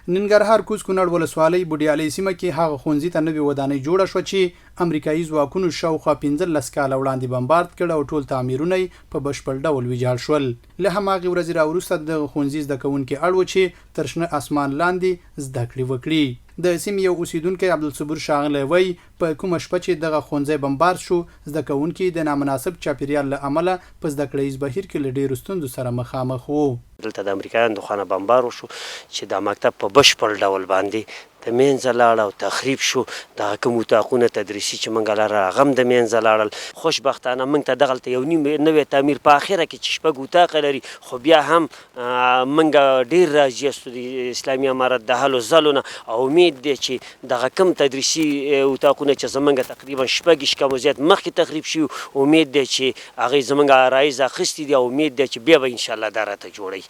ننګرهار کوز کونړ ولسوالۍ بوډیالۍ سیمه کې هغه ښوونځي ته نوې ودانۍ جوړه شوه چې امریکايي ځواکونو شاوخوا 15 کاله وړاندې بمبارد کړ او ټول تعمیرونه یې په بشپړ ډول ویجاړ شول. له هماغې ورځې راوروسته د دغه ښوونځي زده کوونکي اړ وو چې تر شنه اسمان لاندې زده کړې وکړي. د سیمې یو اوسېدونکی عبدالصبور ښاغلی وايي، په کومه شپه چې دغه ښوونځی بمبارد شو، زده کوونکي د نامناسب چاپېریال له امله په زده کړه ییز بهیر کې له ډېرو ستونزو سره مخامخ وو. دلته د امریکایانو د خوا نه بمبار وشو چې دا مکتب په بشپړ ډول باندې د مینځه لاړ او تخریب شو، دغه کوم اتاقونه تدریسي چې مونږ لرل هغه هم د مینځه لاړل. خوشبختانه مونږ ته دغلته یو نیم نوی تعمیر په اخره کې چې شپږ اتاقه لري خو بیا هم مونږ ډیر راضي یاستو د اسلامي امارت د هلو ځلو نه او امید دی چې دغه کوم تدریسي اتاقونه چې زمونږ تقریبا 26 کم زیات مخکې تخریب شوي امید دی چې هغوی زمونږ عرایض اخیستي دي او امید دی چې بیا به انشاالله دا راته جوړوي.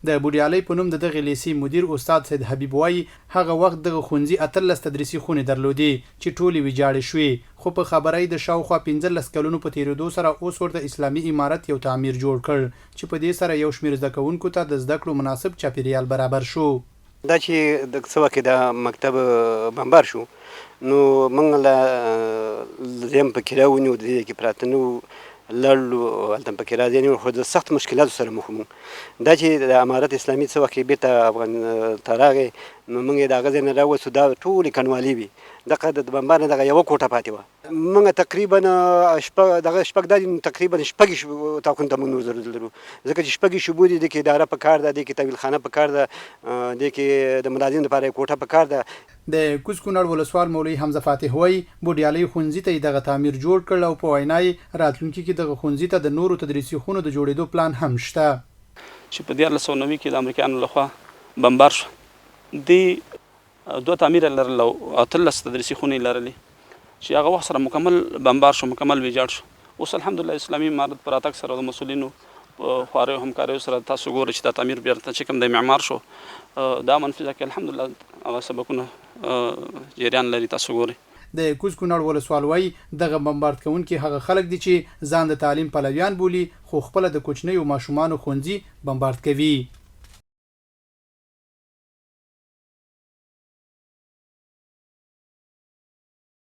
د بوډیالۍ په نوم د دغې لېسې مدیر استاد سید حبیب وايي، هغه وخت دغه ښونځي 18 تدریسي خونې درلودې چې ټولې ویجاړې شوې، خو په خبره یې د شاوخوا 15 کلونو په تېرېدو سره اوس ورته اسلامي امارت یو تعمیر جوړ کړ چې په دې سره یو شمېر زده کوونکو ته د زده کړو مناسب چاپېریال برابر شو. دا چې د څه وخت کې دا مکتب بمبار شو نو موږ له ځای په کرایه ونیو، د دې کې پراته نه وو، لاړلو هلته په کرایه ځای نیو، خو د سخت مشکلاتو سره مخ وو. دا چې د امارت اسلامي څه وخت کې بیرته افغان ته راغی نو موږ یې د هغه ځای نه راوستو، دا ټولې کنډوالې وې، دغه د بمبار نه دغه یوه کوټه پاتې وه. موږ تقریبا شپږ دغه شپږ دادي نو تقریبا شپږ اتاقونو ته موږ نور ضرورت لرو، ځکه چې شپږ شعبو دي، دې کې اداره په کار ده، دې کې تحویل خانه په کار ده، دې کې د ملازم لپاره یو کوټه په کار ده. د کوز کونړ ولسوال مولوي حمزه فاتح وايي، بوډیالۍ ښونځي ته یې دغه تعمیر جوړ کړ او په وینا یې راتلونکي کې دغه ښونځي ته د نورو تدریسي خونو د جوړېدو پلان هم شته. چې په 1390 کې د امریکایانو له خوا بمبار شو، دې دوه تعمیره لرل او 18 تدریسي خونې لرلې چې هغه وخت سره مکمل بمبار شو، مکمل ویجاړ شو. اوس الحمدلله اسلامي امارت په راتګ سره د مسؤلینو په خواریو همکاریو سره تاسو ګورئ چې دا تعمیر بیرته چې کوم دی معمار شو، دا منفي ځای کې الحمدلله هغه سبقونه جریان لري، تاسو ګورئ. د کوز کونړ ولسوال وايي، دغه بمبارد کوونکي هغه خلک دي چې ځان د تعلیم پلویان بولي، خو خپله د کوچنیو ماشومانو ښونځي بمبارد کوي.